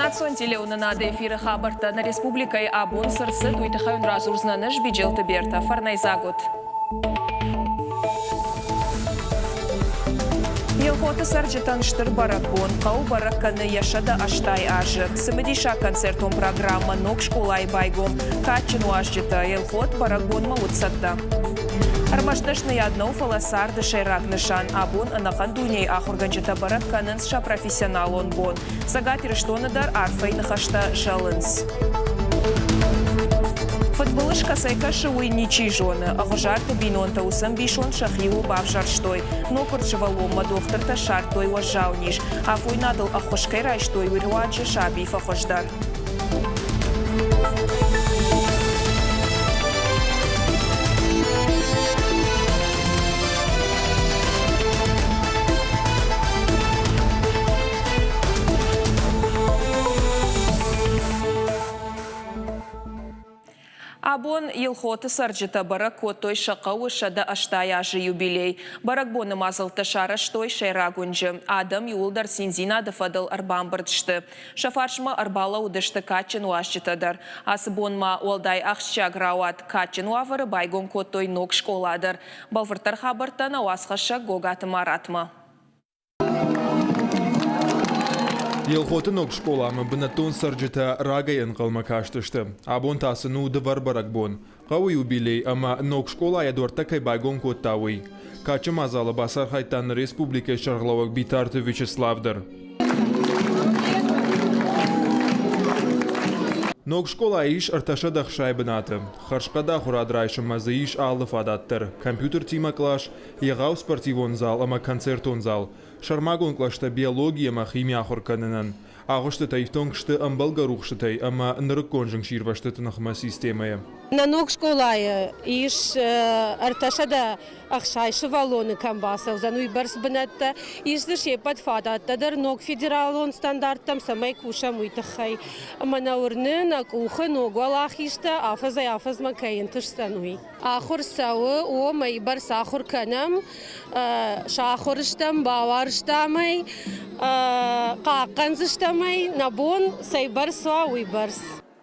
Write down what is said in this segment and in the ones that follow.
Национ телеуынынады эфиры хабӕрттӕ нӕ республикӕйы абон цы рцыд, уый тыххӕй уын радзурдзынӕн ӕз Биджелты Бертӕ. Фӕрнӕйдзаг ут! Елхоты цӕрджытӕн стыр бӕрӕгбон. Хъӕу бӕрӕг кӕны йӕ 180 азы. Цымыдисаг концертон программӕ ног скъолайы байгом. Кадджын уазджытӕ Елхот бӕрӕгбонмӕ уыд цӕттӕ. Ӕрмӕст дӕсныйад нӕу, фӕлӕ царды сӕйраг нысан. Абон ӕнӕхъӕн дунейы ахуыргӕнджытӕ бӕрӕг кӕнынц сӕ профессионалон бон. Цӕгат Ирыстоны дӕр арфӕйы ныхӕстӕ зӕлынц. Фыдбылыз кӕцӕй кӕсы, уый ничи зоны. Ӕгъуызарты бинонтӕ уыцы ӕмбисонд сӕхиуыл бавзӕрстой. Ноггуырд сывӕллонмӕ дохтыртӕ ссардтой уӕззау низ. Афойнадыл ӕххуыс кӕй райстой, уый руаджы саби фӕхуыздӕр. Абон Елхоты цӕрджытӕ бӕрӕг кодтой сӕ хъӕуы 180 азы юбилей. Бӕрӕгбоны мадзӕлттӕ сарӕзтой сӕйраг уынджы. Адӕм иууылдӕр циндзинады фӕдыл ӕрбамбырд сты. Сӕ фарсмӕ ӕрбалӕууыдысты кадджын уазджытӕ дӕр. Ацы бон ма уӕлдай ахсджиаг рауад, кадджын уавӕры байгом кодтой ног скъола дӕр. Бӕлвырддӕр хабӕрттӕ нӕ уацхӕссӕг Гогаты Маратмӕ. Елхоты ног скъоламӕ бынӕттон цӕрджытӕ рагӕй ӕнхъӕлмӕ кастысты. Абон та сын у дывӕр бӕрӕгбон. Хъӕуы юбилей ӕмӕ ног скъола йӕ дуӕрттӕ кӕй байгом кодта, уый. Кадджын мадзалы бацархайдта нӕ республикӕйы сӕргълӕууӕг Битарты Вячеслав дӕр. Ног скъолайы ис 360 бынаты. Хӕрзхъӕд ахуырад райсынмӕ дзы ис алы фадат дӕр. Компьютертимӕ кълас, егъау спортивон зал ӕмӕ концертон зал, сӕрмагонд кълӕстӕ биологи ӕмӕ хими ахуыр кӕнынӕн. Агъуыстытӕ ифтонг сты ӕмбӕлгӕ рухсытӕй ӕмӕ нырыккон зынгсирвӕзтыты ныхмӕ системӕйӕ. Нӕ ног скъолайы ис 360 сывӕллоны кӕм бацӕудзӕн, уыйбӕрц бынӕттӕ. Ис дзы се ппӕт фадӕттӕ дӕр ног федералон стандарттӕм, цӕмӕй кусӕм, уый тыххӕй. Ӕмӕ нӕ уырны, нӕ къухы ног уӕлахизтӕ афӕдзӕй-афӕдзмӕ кӕй ӕнтысдзӕн, уый. Ахуыр цӕуы, о, мӕйбӕрц ахуыр кӕнӕм, сахуыр стӕм, бауарзтам ӕй, хъахъхъӕндзыстӕм ӕй, нӕ бон цӕйбӕрц уа, уыйбӕрц.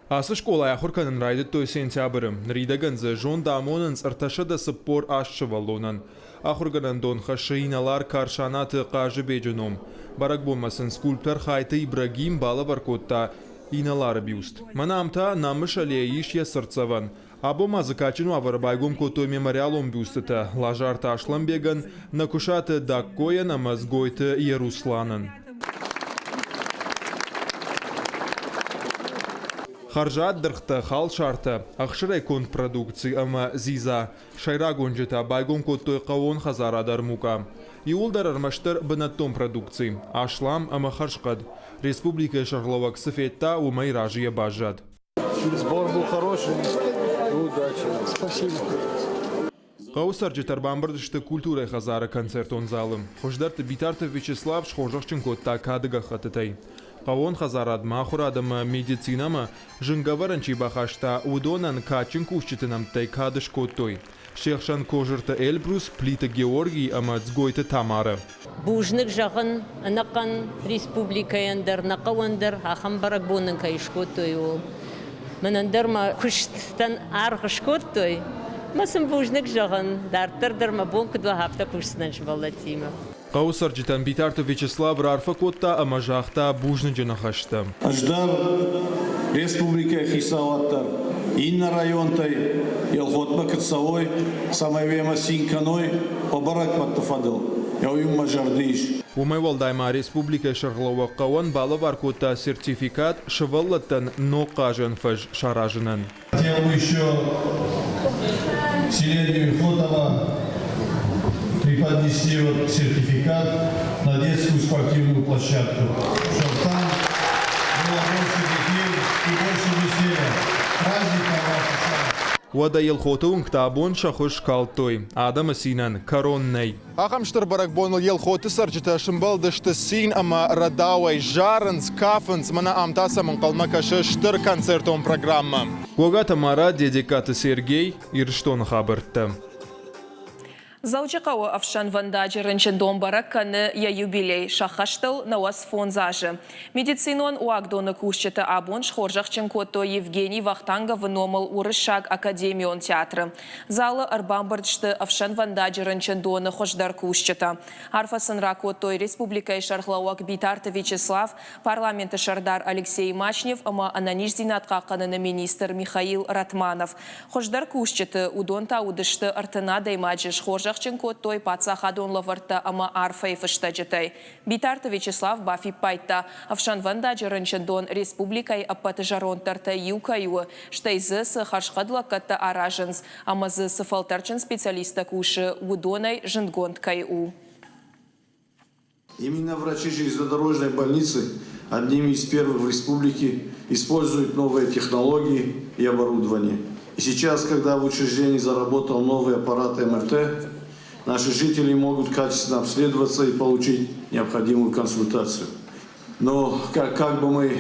Ацы скъолайы ахуыр кӕнын райдыдтой сентябры. Ныридӕгӕн дзы зонд амонынц 348 сывӕллонӕн. Ахуыргӕнӕндон хӕссы инӕлар Карсанаты Хъазыбеджы ном. Бӕрӕгбонмӕ сын скульптор Хайты Ибрагим балӕвар кодта инӕлары бюст. Мӕнӕ ам та Намысы аллейы ис йӕ цыртдзӕвӕн. Абон ма дзы кадджын уавӕры байгом кодтой мемориалон бюстытӕ Лазарты Аслӕнбегӕн, Нӕкуысаты Даккойӕн ӕмӕ Дзгойты Ерусланӕн. Хӕрзад дыргътӕ, халсартӕ, ӕхсырӕй конд продукци ӕмӕ дзидза сӕйраг уынджытӕ байгом кодтой хъӕууон хӕдзарады армукъа. Иууылдӕр ӕрмӕстдӕр бынӕттон продукци, аслам ӕмӕ хӕрзхъӕд. Республикӕйы сӕргълӕууӕг цы федта, уымӕй разыйӕ баззад. Сбор был хороший. Удачи. Спасибо. Хъӕуы цӕрджытӕ ӕрбамбырд сты культурӕйы хӕдзары концертон залы. Хуыздӕрты Битарты Вячеслав схорзӕхджын кодта кады гӕххӕттытӕй. Хъӕууон хӕдзарадмӕ, ахуырад ӕмӕ медицинӕмӕ зынгӕвӕрӕн чи бахаста, уыдонӕн кадджын кусджыты нӕмттӕй кад скодтой. Се хсӕн Козырты Эльбрус, Плиты Георгий ӕмӕ Дзгойты Тамарӕ. Бузныг зӕгъын ӕнӕхъӕн республикӕйӕн дӕр, нӕ хъӕуӕн дӕр ахӕм бӕрӕгбон нын кӕй скодтой, ууыл. Мӕнӕн дӕр мӕ куыстӕн аргъ скодтой. Мӕ сын бузныг зӕгъын, дарддӕр дӕр мӕ бон куыд уа, афтӕ кусдзынӕн сывӕллӕттимӕ. Хъӕуы цӕрджытӕн Битарты Вячеслав раарфӕ кодта ӕмӕ загъта бузныджы ныхӕстӕ. Ӕз дӕр, республикӕйы хицауад дӕр, иннӕ районтӕй Елхоты. Елхотмӕ куы цӕуой, цӕмӕй уемӕ цин кӕной уӕ бӕрӕгбӕтты фӕдыл, уый мӕ зӕрды ис. Уымӕй уӕлдай ма республикӕйы сӕргълӕууӕг хъӕуӕн балӕвар кодта сертификат сывӕллӕттӕн ног хъазӕн фӕз саразынӕн. Хотел бы еще селению Елхотова преподнести вот сертификат на детскую спортивную площадку, чтобы там было больше детей и больше веселья. Праздника вас! Уӕдӕ Елхоты уынгтӕ абон сӕ хуыз скалдтой. Адӕмы цинӕн кӕрон нӕй. Ахӕм стыр бӕрӕгбоныл Елхоты цӕрджытӕ сымбӕлдысты цин ӕмӕ рӕдауӕй, зарынц, кафынц, мӕнӕ ам та сӕм ӕнхъӕлмӕ кӕсы стыр концертон программӕ. Гогаты Марат, Дедегкаты Сергей, Ирыстоны хабӕрттӕ. Дзӕуджыхъӕуы ӕфсӕнвӕндаджы рынчындон бӕрӕг кӕны йӕ юбилей, сӕххӕст ыл 95 азы. Медицинон уагдоны кусджыты абон схорзӕхджын кодтой Евгений Вахтанговы номыл Уырыссаг академион театры. Залы ӕрбамбырд сты ӕфсӕнвӕндаджы рынчындоны хуыздӕр кусджытӕ. Арфӕ сын ракодтой республикӕйы сӕргълӕууӕг Битарты Вячеслав, парламенты сӕрдар Алексей Мачнев ӕмӕ ӕнӕниздзинад хъахъхъӕныны министр Михаил Ратманов. Хуыздӕр кусджыты, уыдон та уыдысты 30 адӕймаджы, схорзӕхджын кодтой паддзахадон лӕвӕрттӕ ӕмӕ арфӕйы фыстӕджытӕй. Битарты Вячеслав бафиппайдта, ӕфсӕнвӕндаджы рынчындон республикӕйы ӕппӕты зӕронддӕртӕй иу кӕй у, стӕй дзы цы хӕрзхъӕд лӕггӕдтӕ аразынц ӕмӕ дзы цы фӕлтӕрджын специалисттӕ кусы, уыдонӕй зындгонд кӕй у. Именно врачи железнодорожной больницы одними из первых в республике используют новые технологии и оборудование. И сейчас, когда в учреждении заработал новый аппарат МРТ, наши жители могут качественно обследоваться и получить необходимую консультацию. Но как бы мы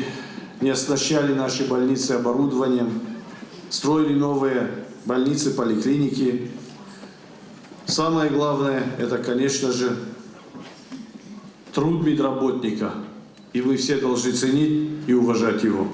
не оснащали наши больницы оборудованием, строили новые больницы, поликлиники, самое главное – это, конечно же, труд медработника. И вы все должны ценить и уважать его.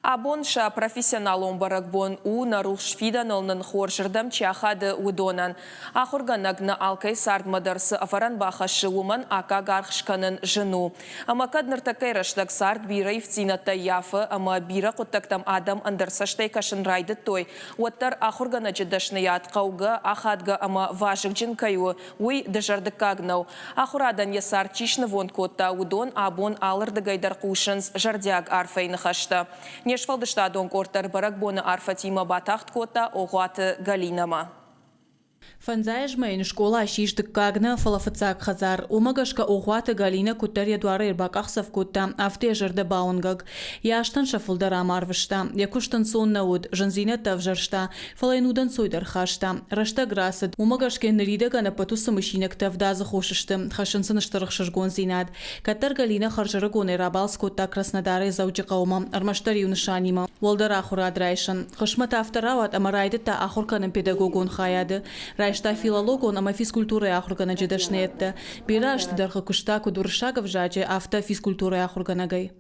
Абон сӕ профессионалон бӕрӕгбон у, нӕ рухс фидӕныл нын хорзырдӕм чи ахады, уыдонӕн. Ахуыргӕнӕг нӕ алкӕй цардмӕ дӕр цы ӕвӕрӕн бахӕссы, уымӕн аккаг аргъ скӕнын зын у. Ӕмӕ кӕд ныртӕккӕйы рӕстӕг цард бирӕ ивддзинӕдтӕ ӕййафы ӕмӕ бирӕ хъуыддӕгтӕм адӕм ӕндӕр цӕстӕй кӕсын райдыдтой, уӕддӕр ахуыргӕнӕджы дӕсныйад хъӕугӕ, ахадгӕ ӕмӕ вазыгджын кӕй у, уый дызӕрдыггаг нӕу. Ахуырадӕн йӕ цард чи снывонд кодта, уыдон абон алырдыгӕй дӕр хъусынц зӕрдиаг арфӕйы ныхӕстӕ. Не сфӕлдыстадон къорд дӕр бӕрӕгбоны арфӕтимӕ батагъд кодта Огъуаты Галинӕмӕ. Фӕндзай азмӕ йын скъола ссис дыккаг нӕ, фӕлӕ фыццаг хӕдзар. Уымӕ гӕсгӕ Огъуаты Галинӕ куыддӕр йӕ дуарӕй ӕрбакъахдзӕф кодта, афтӕ йӕ зӕрдӕ бауынгӕг. Йӕ азтӕн сӕ фылдӕр ам арвыста. Йӕ куыст ӕнцон нӕ уыд, зындзинӕдтӕ ӕвзӕрста, фӕлӕ йын удӕнцой дӕр хаста. Рӕстӕг рацыд, уымӕ гӕсгӕ ныридӕгӕн ӕппӕт уыцы мысинӕгтӕ ӕвдадзы хос сты, хӕссынц ын стыр ӕхсызгондзинад. Кӕддӕр Галинӕ хӕрзӕрыгонӕй рабалц кодта Краснодарӕй Дзӕуджыхъӕумӕ, ӕрмӕстдӕр иу нысанимӕ – уӕлдӕр ахуырад райсын. Хъысмӕт афтӕ рауад ӕмӕ райдыдта ахуыр кӕнын педагогон хайады. Райста филологон ӕмӕ физкультурӕйы ахуыргӕнӕджы дӕсныйӕдтӕ. Бирӕ азты дӕргъы куыста куыд уырыссаг ӕвзаджы, афтӕ физкультурӕйы ахуыргӕнӕгӕй.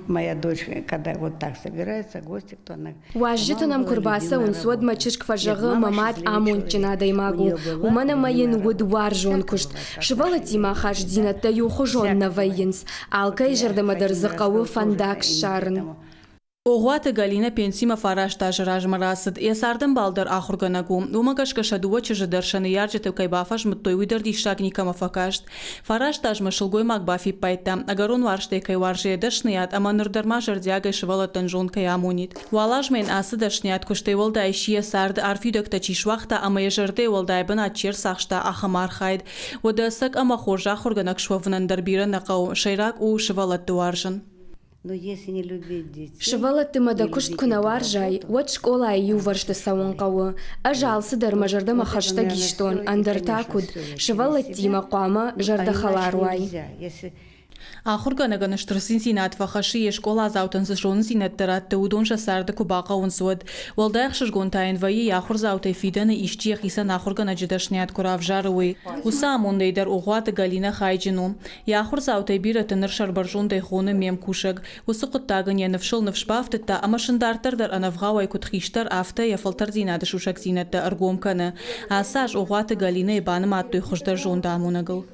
Моя дочь, когда вот так собирается, гости, кто она... Уазджытӕ нӕм куы рбацӕуынц, уӕд мӕ чызг фӕзӕгъы, мӕ мад амондджын адӕймаг у, уымӕн ӕмӕ йын уыд уарзон куыст. Сывӕллӕттимӕ ахастдзинӕдтӕ иухуызон нӕ вӕййынц, алкӕй зӕрдӕмӕ дӕр дзы хъӕуы фӕндаг ссарын. Огъуаты Галинӕ пенсимӕ фараст азы размӕ рацыд. Йӕ цардӕмбал дӕр ахуыргӕнӕг у. Уымӕ гӕсгӕ сӕ дыууӕ чызджы дӕр сӕ ныййарджыты кӕй бафӕзмыдтой, уый дӕр диссаг никӕмӕ фӕкаст. Фараст азмӕ сылгоймаг бафиппайдта, ӕгӕрон уарзтӕй кӕй уарзы йӕ дӕсныйад ӕмӕ ныр дӕр ма зӕрдиагӕй сывӕллӕттӕн зонд кӕй амонид. Уал азмӕ йын ацы дӕсныйад куыстӕй уӕлдай сси йӕ царды арфуидӕгтӕ чи суагъта ӕмӕ йӕ зӕрдӕйы уӕлдай бынат чи ӕрцахста, ахӕм архайд. Уӕдӕ ӕцӕг ӕмӕ хорз ахуыргӕнӕг суӕвынӕн дӕр бирӕ нӕ хъӕуы, сӕйраг у сывӕллӕтты уарзын. Сывӕллӕттимӕ дӕ куыст куы нӕ уарзай, уӕд скъолайы иувӕрсты цӕуын хъӕуы. Ӕз алцыдӕр мӕ зӕрдӕмӕ хӕстӕг истон, ӕндӕр та куыд? Сывӕллӕттимӕ хъуамӕ зӕрдӕхӕлар уай. Ахуыргӕнӕгӕн стыр циндзинад фӕхӕссы йе скъоладзаутӕн цы зонындзинӕдтӕ ратты, уыдон сӕ царды куы бахъӕуынц, уӕд. Уӕлдай ӕхсызгон та йын вӕййы йӕ ахуырдзаутӕй фидӕны исчи йӕхицӕн ахуыргӕнӕджы дӕсныйад куы равзары, уый. Уыцы амондӕй дӕр Огъуаты Галинӕ хайджын у. Йӕ ахуырдзаутӕй бирӕты ныр сӕрбӕрзондӕй хоны ме мкусӕг. Уыцы хъуыддаг ын йӕ ныфсыл ныфс бафтыдта ӕмӕ сын дарддӕр дӕр ӕнӕвгъауӕй куыд хистӕр, афтӕ йӕ фӕлтӕрдзинады сусӕгдзинӕдтӕ ӕргом кӕны. Ацы аз Огъуаты Галинӕйы банымадтой хуыздӕр зондамонӕгыл.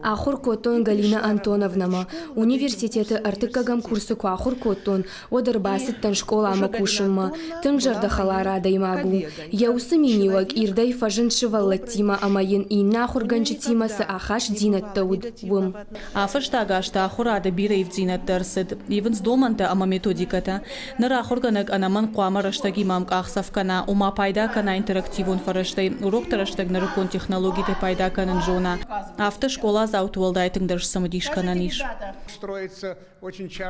Ахуыр кодтон Галина Антоновнӕмӕ. Университеты ӕртыккӕгӕм курсы куы ахуыр кодтон, уӕд ӕрбацыдтӕн скъоламӕ кусынмӕ. Тынг зӕрдӕхӕлар адӕймаг у. Йӕ уыцы миниуӕг ирдӕй фӕзынд сывӕллӕттимӕ ӕмӕ йын иннӕ ахуыргӕнджытимӕ цы ахастдзинӕдтӕ уыд, уым. А-фӕстаг азты ахуырады бирӕ ивддзинӕдтӕ ӕрцыд. Ивынц домӕнтӕ ӕмӕ методикӕтӕ. Ныр ахуыргӕнӕг ӕнӕмӕнг хъуамӕ рӕстӕгимӕ ӕмкъахдзӕф кӕна, ома пайда кӕна интерактивон фӕрӕзтӕй, урокты рӕстӕг нырыккон технологитӕй пайда кӕнын зона. Афтӕ скъоладзауты уӕлдай тынгдӕр сцымыдис кӕнӕн ис.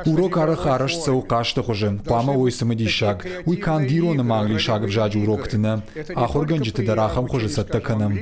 Урок арӕх арӕзт цӕуы хъазты хуызы, хъуамӕ уой цымыдисаг. Уый канд ирон ӕмӕ англисаг ӕвзаджы урокты нӕ, ахуыргӕнджыты дӕр ахӕм хуызы цӕттӕ кӕнӕм.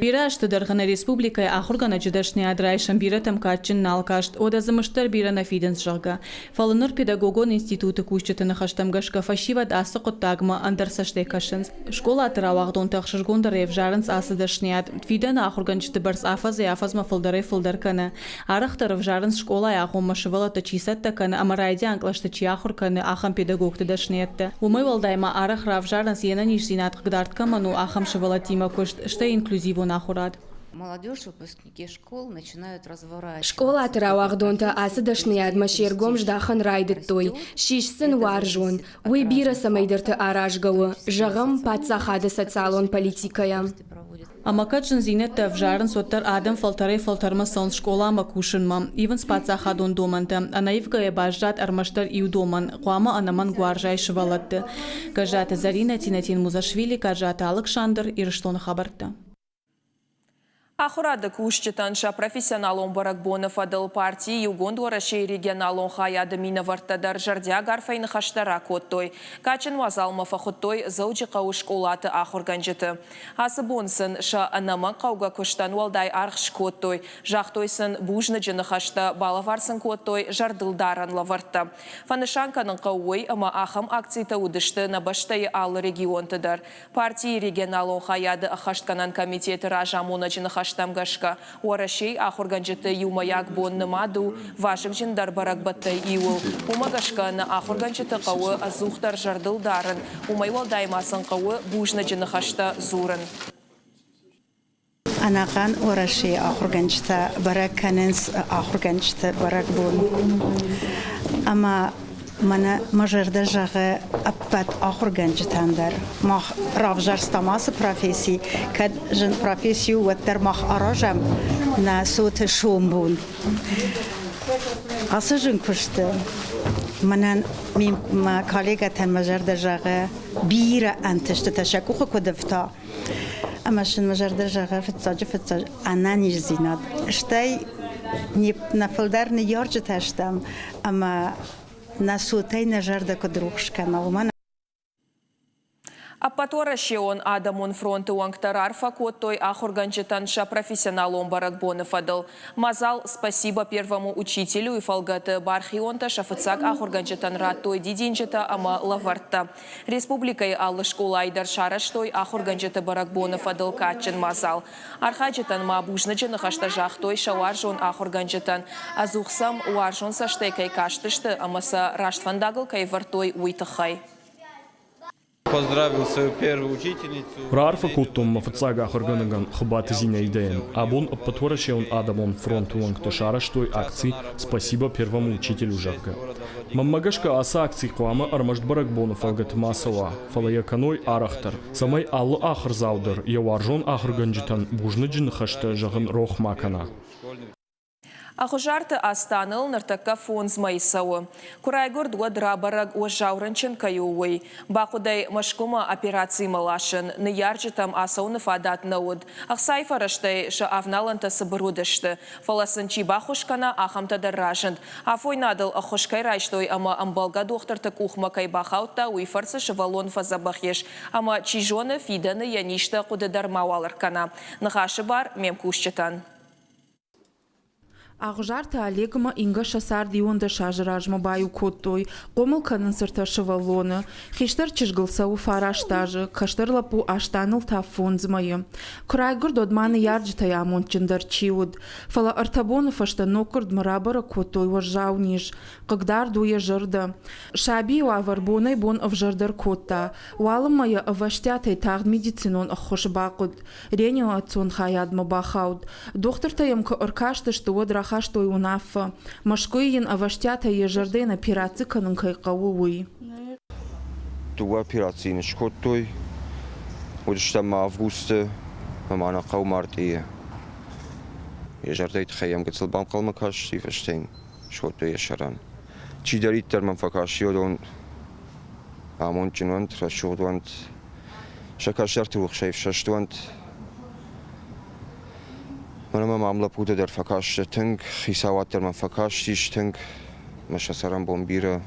Бирӕ азты дӕргъы нӕ республикӕйы ахуыргӕнӕджы дӕсныйад райсын бирӕтӕм кадджын нал каст, уӕдӕ дзы мызд дӕр бирӕ нӕ фидынц, зӕгъгӕ. Фӕлӕ ныр педагогон институты кусджыты ныхӕстӕм гӕсгӕ фӕсивӕд ацы хъуыддагмӕ ӕндӕр цӕстӕй кӕсынц. Скъолаты рауагъдонтӕ ӕхсызгондӕрӕй ӕвзарынц ацы дӕсныйад. Фидӕны ахуыргӕнджыты бӕрц афӕдзӕй-афӕдзмӕ фылдӕрӕй-фылдӕр кӕны. Арӕхдӕр ӕвзарынц скъолайы агъоммӕ сывӕллӕтты чи цӕттӕ кӕны ӕмӕ райдиан кълӕсты чи ахуыр кӕны, ахӕм педагогты дӕсныйӕдтӕ. Уымӕй уӕлдай ма арӕх равзарынц, йе нӕниздзинад хъыгдард кӕмӕн у, ахӕм сывӕллӕттимӕ куыст, стӕй инклюзивон ахуырад. Скъолаты рауагъдонтӕ ацы дӕсныйадмӕ се ргом здахын райдыдтой, сис сын уарзон. Уый бирӕ цӕмӕйдӕрты аразгӕ у, зӕгъӕм, паддзахады социалон политикӕйӕ. Ӕмӕ кӕд зындзинӕдтӕ ӕвзарынц, уӕддӕр адӕм фӕлтӕрӕй-фӕлтӕрмӕ цӕуынц скъоламӕ кусынмӕ, ивынц паддзахадон домӕнтӕ. Ӕнӕивгӕйӕ баззад ӕрмӕстдӕр иу домӕн – хъуамӕ ӕнӕмӕнг уарзай сывӕллӕтты. Гӕззаты Зӕринӕ, Тинатин Музашвили, Гӕззаты Алыксандр, Ирыстоны хабӕрттӕ. Ахуырады кусджытӕн сӕ профессионалон бӕрӕгбоны фӕдыл парти Иугонд Уӕрӕсейы регионалон хайады минӕвӕрттӕ дӕр зӕрдиаг арфӕйы ныхӕстӕ ракодтой. Кадджын уазалмӕ фӕхуыдтой Дзӕуджыхъӕуы скъолаты ахуыргӕнджыты. Ацы бон сын сӕ ӕнӕмӕнгхъӕугӕ куыстӕн уӕлдай аргъ скодтой, загътой сын бузныджы ныхӕстӕ, балӕвар сын кодтой зӕрдылдарӕн лӕвӕрттӕ. Фӕнысан кӕнын хъӕуы уый, ӕмӕ ахӕм акцитӕ уыдысты нӕ бӕстӕйы алы регионты дӕр. Партийы регионалон хайады ӕххӕстгӕнӕн комитеты разамонӕджы ныхӕстӕм гӕсгӕ, Уӕрӕсейы ахуыргӕнджыты иумӕйаг бон нымад у вазыгджындӕр бӕрӕгбӕттӕй иуыл. Уымӕ гӕсгӕ нӕ ахуыргӕнджыты хъӕуы ӕдзухдӕр зӕрдыл дарын, уымӕй уӕлдай ма сын хъӕуы бузныджы ныхӕстӕ дзурын. Ӕнӕхъӕн Уӕрӕсейы ахуыргӕнджытӕ бӕрӕг кӕнынц ахуыргӕнджыты бӕрӕгбон. Ӕмӕ мӕнӕ мӕ зӕрдӕ зӕгъы ӕппӕт ахуыргӕнджытӕн дӕр. Мах равзӕрстам ацы професси, кӕд зын професси у, уӕддӕр мах аразӕм нӕ цоты сомбон. Ацы зын куысты мӕнӕн мӕ коллегӕтӕн мӕ зӕрдӕ зӕгъы бирӕ ӕнтыстытӕ сӕ къухы куыд ӕфта, Ӕмӕ сын мӕ зӕрдӕ зӕгъы фыццаджы-фыццаг ӕнӕниздзинад. Стӕй нӕ фылдӕр ныййарджытӕ стӕм ӕмӕ нӕ цотӕй нӕ зӕрдӕ куыд рухс кӕна, уымӕн Ӕппӕтуӕрӕсеон адӕмон фронты уӕнгтӕ раарфӕ кодтой ахуыргӕнджытӕн сӕ профессионалон бӕрӕгбоны фӕдыл. Мадзал «Спасибо первому учителю»-йы фӕлгӕты бархионтӕ сӕ фыццаг ахуыргӕнджытӕн радтой дидинджытӕ ӕмӕ лӕвӕрттӕ. Республикӕйы алы скъолайы дӕр сарӕзтой ахуыргӕнджыты бӕрӕгбоны фӕдыл кадджын мадзал. Архайджытӕн ма бузныджы ныхӕстӕ загътой сӕ уарзон ахуыргӕнджытӕн, ӕдзух сӕм уарзон цӕстӕй кӕй кастысты ӕмӕ сӕ раст фӕндагыл кӕй вӕрдтой, уый тыххӕй. Поздравил свою первую учительницу. Раарфӕ кодтон мӕ фыццаг ахуыргӕнӕгӕн Хуыбаты Зинаидӕйӕн. Абон Ӕппӕтуӕрӕсеон адӕмон фронты уӕнгтӕ сарӕзтой акци «Спасибо первому учителю», зӕгъгӕ. Мӕнмӕ гӕсгӕ ацы акци хъуамӕ ӕрмӕст бӕрӕгбоны фӕлгӕты ма цӕуа, фӕлӕ йӕ кӕной арӕхдӕр, цӕмӕй алы ахуырдзау дӕр йӕ уарзон ахуыргӕнджытӕн бузныджы ныхӕстӕ зӕгъын рох ма кӕна. Ӕгъуызарты Астаныл ныртӕккӕ фондз мӕйы цӕуы. Куы райгуырд, уӕд рабӕрӕг, уӕззау рынчын кӕй у, уый. Бахъуыд ӕй Мӕскуымӕ операцимӕ ласын. Ныййарджытӕм ацӕуыны фадат нӕ уыд. Ӕхцайы фӕрӕзтӕй сӕ авналӕнтӕ цыбыр уыдысты. Фӕлӕ сын чи баххуыс кӕна, ахӕмтӕ дӕр разынд. Афойнадыл ӕххуыс кӕй райстой ӕмӕ ӕмбӕлгӕ дохтырты къухмӕ кӕй бахаудта, уый фӕрцы сывӕллон фӕдзӕбӕх ис. Ӕмӕ, чи зоны, фидӕны йӕ низтӕ хъуыды дӕр мауал ӕркӕна. Ныхасы бар ме мкусджытӕн. Ӕгъуызарты Олег ӕмӕ Инга сӕ цард 11 азы размӕ баиу кодтой. Хъомыл кӕнынц ӕртӕ сывӕллоны. Хистӕр чызгыл цӕуы фараст азы, кӕстӕр лӕппу Астаныл та фондз мӕйы. Куы райгуырд, уӕд ма ныййарджытӕй амондджындӕр чи уыд. Фӕлӕ ӕртӕ боны фӕстӕ ноггуырдмӕ рабӕрӕг кодтой уӕззау низ. Хъыгдард у йӕ зӕрдӕ. Сабийы уавӕр бонӕй-бон ӕвзӕрдӕр кодта. Уалынмӕ йӕ ӕвӕстиатӕй тагъд медицинон ӕххуыс бахъуыд. Реанимацион хайадмӕ бахауд. Дохтыртӕ йӕм куы ӕркастысты, уӕд рахастой уынаффӕ, Мӕскуыйы йын ӕвӕстиатӕй йӕ зӕрдӕйӕн операци кӕнын кӕй хъӕуы, уый. Дыууӕ операцийы йын скодтой. Уыдыстӕм ма августы ӕмӕ нӕ хъӕу мартъийы. Йӕ зӕрдӕйы тыххӕй йӕм гыццыл банхъӕлмӕ касти, фӕстӕ йын скодтой йӕ сӕрӕн. Чидӕриддӕр мӕм фӕкасти, уыдон амондджын уӕнт, рӕсугъд уӕнт, сӕ кӕстӕрты рухсӕй ӕфсӕст уӕнт. Мӕнӕ мӕм ам лӕппутӕ дӕр фӕкастысты тынг, хицауад дӕр мӕм фӕкастис тынг, мӕ сӕ цӕрӕнбон бирӕ.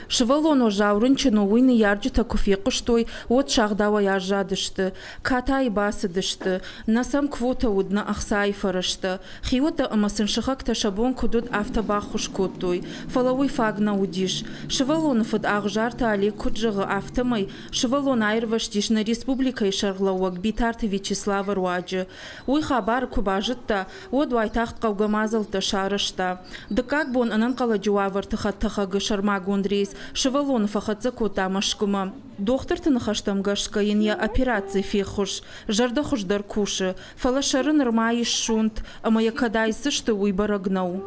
Сывӕллон уӕззау рынчын у, уый ныййарджытӕ куы фехъуыстой, уӕд сагъдауӕй аззадысты. Катайы бацыдысты. Нӕ сӕм квотӕ уыд, нӕ ӕхцайы фӕрӕзтӕ. Хиуӕттӕ ӕмӕ сын сыхӕгтӕ сӕ бон куыд уыд, афтӕ баххуыс кодтой. Фӕлӕ уый фаг нӕ уыдис. Сывӕллоны фыд Ӕгъуызарты Олег куыд зӕгъы, афтӕмӕй сывӕллон аирвӕзтис нӕ республикӕйы сӕргълӕууӕг Битарты Вячеславы руаджы. Уый хабар куы базыдта, уӕд уайтагъд хъӕугӕ мадзӕлттӕ сарӕзта. Дыккаг бон ӕнӕнхъӕлӕджы уавӕрты хӕдтӕхӕгы сӕрмагонд рейс сывӕллоны фӕхӕццӕ кодта Мӕскуымӕ. Дохтырты ныхӕстӕм гӕсгӕ йын йӕ операци феххуыс, зӕрдӕ хуыздӕр кусы, Фӕлӕ сӕры нырма ис сонт, ӕмӕ йӕ кӕд айсдзысты, уый бӕрӕг нӕу.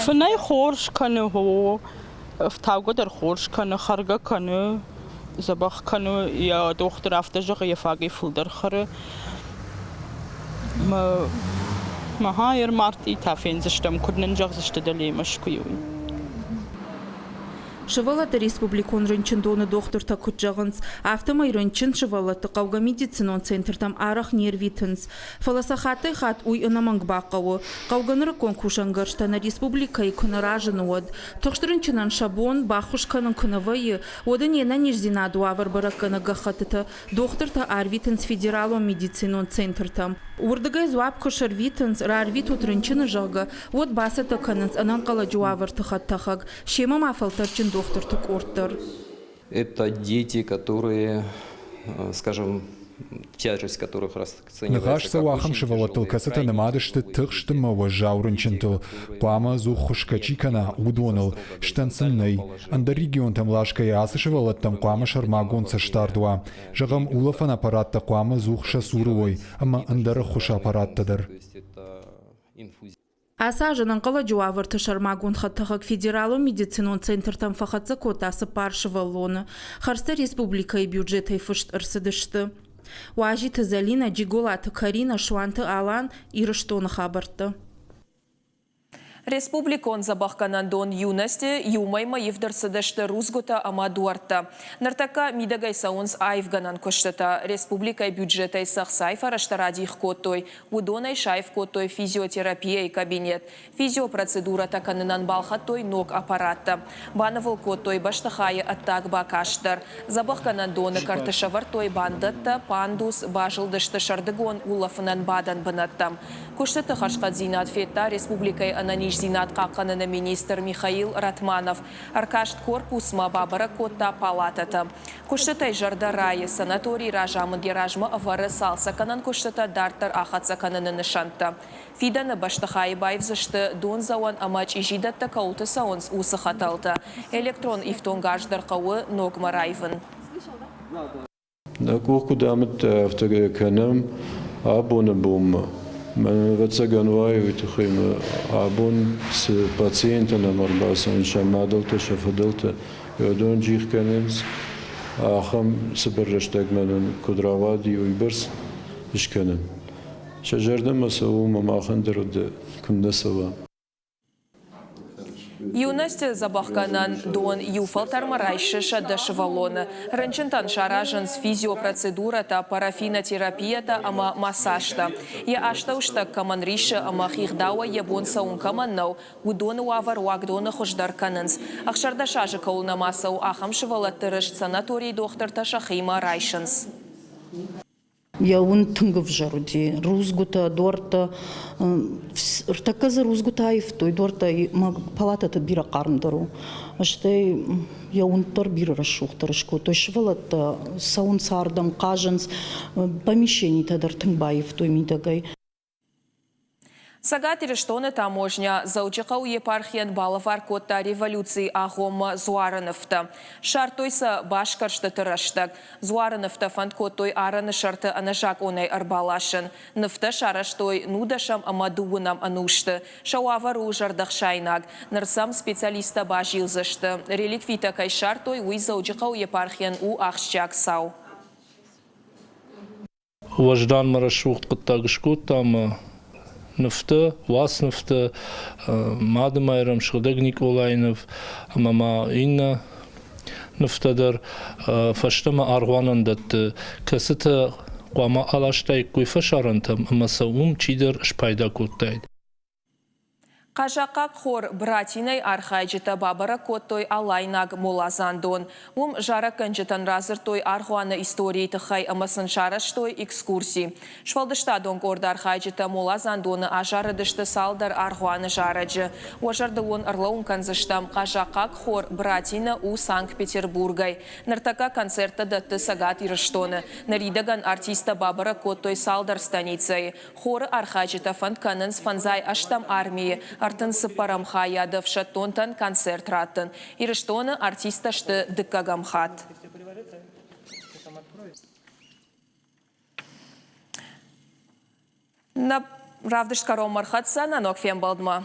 Фынӕй хорз кӕны, хо. Ӕфтаугӕ дӕр хорз кӕны, хӕргӕ кӕны, дзӕбӕх кӕны. Йӕ дохтыр афтӕ зӕгъы, йӕ фагӕй фылдӕр хӕры. Мӕ ӕрмартъи та фендзыстӕм, куыд нын зӕгъдзысты дӕле Мӕскуыйы, уый. Сывӕллӕтты республикон рынчындоны дохтыртӕ куыд зӕгъынц, афтӕмӕй рынчын сывӕллӕтты хъӕугӕ медицинон центртӕм арӕх не рвитынц. Фӕлӕ сӕ хаттӕй-хатт уый ӕнӕмӕнг бахъӕуы. Хъӕугӕ нырыккон кусӕнгӕрзтӕ нӕ республикӕйы куы нӕ разыны, уӕд. Тыхст рынчынӕн сӕ бон баххуыс кӕнын куы нӕ вӕййы, уӕд ын йе нӕниздзинады уавӕр бӕрӕггӕнӕг гӕххӕттытӕ дохтыртӕ арвитынц федералон медицинон центртӕм. Уырдыгӕй дзуапп куы сӕрвитынц, рарвитут рынчыны, зӕгъгӕ, уӕд бацӕттӕ кӕнынц ӕнӕнхъӕлӕджы уавӕрты хӕдтӕхӕг, семӕ ма фӕлтӕрдджын дохтырты къорд дӕр. Это дети, которые, скажем, тяжесть которых Ныхас цӕуы ахӕм сывӕллӕттыл, кӕцытӕ нымад сты тыхст ӕмӕ уӕззау рынчынтыл, хъуамӕ ӕдзух хуысгӕ чи кӕна, уыдоныл, стӕн сын нӕй. Ӕндӕр регионтӕм ласгӕйӕ ацы сывӕллӕттӕм хъуамӕ сӕрмагонд цӕстдард уа. Зӕгъӕм, улӕфӕн аппараттӕ хъуамӕ ӕдзух сӕ цуры уой ӕмӕ ӕндӕр ӕххуысы аппараттӕ дӕр. Ацы аз ӕнӕнхъӕлӕджы уавӕрты сӕрмагонд хӕдтӕхӕг федералон медицинон центртӕм фӕхӕццӕ кодта цыппар сывӕллоны. Хӕрдзтӕ республикӕйы бюджетӕй фыст ӕрцыдысты. Уазиты Зӕлинӕ, Джиголаты Каринӕ, Суанты Алан, Ирыстоны хабӕрттӕ. Республикон дзӕбӕхгӕнӕндон «Юности» иу мӕймӕ ивд ӕрцыдысты рудзгуытӕ ӕмӕ дуӕрттӕ. Ныртӕккӕ мидӕгӕй цӕуынц аивгӕнӕн куыстытӕ. Республикӕйы бюджетӕй цы ӕхцайы фӕрӕзтӕ радих кодтой, Уыдонӕй саив кодтой физиотерапияйы кабинет. Физиопроцедурӕтӕ кӕнынӕн балхӕдтой ног аппараттӕ. Банывыл кодтой бӕстыхайы ӕддаг бакаст дӕр. Дзӕбӕхгӕнӕн доны кӕрты сӕвӕрдтой бандӕттӕ, пандус, базылдысты сӕрдыгон улӕфынӕн бадӕн бынӕттӕм. Куыстыты хӕрзхъӕддзинад федта республикӕйы ӕнӕниздзинад хъахъхъӕныны министр Михаил Ратманов. Ӕркаст корпусмӕ, бабӕрӕг кодта палатӕтӕ. Куыстытӕй зӕрдӕ райы, санаторийы разамынд йӕ размӕ ӕвӕры цалцӕггӕнӕн куыстытӕ дарддӕр ахӕццӕ кӕныны нысӕнттӕ. Фидӕны бӕстыхайы баивдзысты дондзӕуӕн ӕмӕ чъизидӕттӕ кӕуылты цӕуынц, уыцы хӕтӕлтӕ. Электрон ифтонгарз дӕр хъӕуы ногмӕ раивын. Нӕ къух куыд амыдта, афтӕ кӕнӕм абоны бонмӕ. Мӕн ӕвӕццӕгӕн уайы уый тыххӕй мӕ абон цы пациенттӕ нӕм ӕрбацӕуынц, сӕ мадӕлтӕ, сӕ фыдӕлтӕ, уыдон джих кӕнынц, ахӕм цыбыр рӕстӕгмӕ нын куыд рауади, уыйбӕрц скӕнын. Сӕ зӕрдӕмӕ цӕуы ӕмӕ махӕн дӕр куыннӕ цӕуа. Юности дзӕбӕхгӕнӕн дон иу фӕлтӕрмӕ райсы 100 сывӕллоны. Рынчынтӕн саразынц физиопроцедурӕтӕ, парафинотерапиятӕ ӕмӕ массажтӕ. Йӕ астӕуыстӕг кӕмӕн риссы ӕмӕ хигъдауӕй йӕ бон цӕуын кӕмӕн нӕу, уыдоны уавӕр уагдоны хуыздӕр кӕнынц. 16 азы кӕуыл нӕма цӕуы, ахӕм сывӕллӕтты рыст санаторийы дохтыртӕ сӕхимӕ райсынц. Йӕ уынд тынг ӕвзӕр уыди. Рудзгуытӕ, дуӕрттӕ. Ӕртӕккӕ дзы рудзгуытӕ аивтой, дуӕрттӕ мӕ палатӕты бирӕ хъармдӕр у. Стӕй йӕ уынд дӕр бирӕ рӕсугъддӕр скодтой. Сывӕллӕттӕ цӕуынц ардӕм, хъазынц. Помещенитӕ дӕр тынг баивтой мидӕгӕй. Цӕгат Ирыстоны таможня Дзӕуджыхъӕуы епархийӕн балӕвар кодта революцийы агъоммӕ дзуары нывтӕ. Ссардтой сӕ басгӕрстыты рӕстӕг. Дзуары нывтӕ фӕнд кодтой арӕны сӕрты ӕнӕзакъонӕй ӕрбаласын. Нывтӕ сарӕзтой нудӕсӕм ӕмӕ дыууынӕм ӕнусты. Сӕ уавӕр у зӕрдӕхсаинаг. Ныр сӕм специалисттӕ базилдзысты. Реликвитӕ кӕй ссардтой, уый Дзӕуджыхъӕуы епархийӕн у ахсджиаг цау. Уӕзданмӕ рӕсугъд хъуыддаг скодта ӕмӕ нывтӕ, уацнывтӕ, Мады Майрӕм, Сыгъдӕг Никъолайы ныв ӕмӕ ма иннӕ нывтӕ дӕр фӕстӕмӕ аргъуанӕн дӕтты, кӕцытӕ хъуамӕ аластаиккой фӕсарӕнтӕм ӕмӕ сӕ уым чидӕр спайда кодтаид. Хъазахъхъаг хор Братинӕй архайджытӕ бабӕрӕг кодтой Алайнаг моладзандон. Уым зарӕггӕнджытӕн радзырдтой аргъуаны историйы тыххӕй ӕмӕ сын сарӕзтой экскурси. Сфӕлдыстадон къорды архайджытӕ моладзандоны азарыдысты цалдӕр аргъуаны зарӕджы. Уӕ зӕрдыл уын ӕрлӕууын кӕндзыстӕм, хъазахъхъаг хор Братина у Санкт-Петербургӕй. Ныртӕккӕ концерттӕ дӕтты Цӕгат Ирыстоны. Ныридӕгӕн артисттӕ бабӕрӕг кодтой цалдӕр станицӕйы. Хоры архайджытӕ фӕнд кӕнынц фӕндзай ӕстӕм армийы 34-ӕм хайады ӕфсӕддонтӕн концерт раттын. Ирыстоны артисттӕ сты дыккӕгӕм хатт. Нӕ равдыст кӕронмӕ ӕрхӕццӕ нӕ ног фембӕлдмӕ.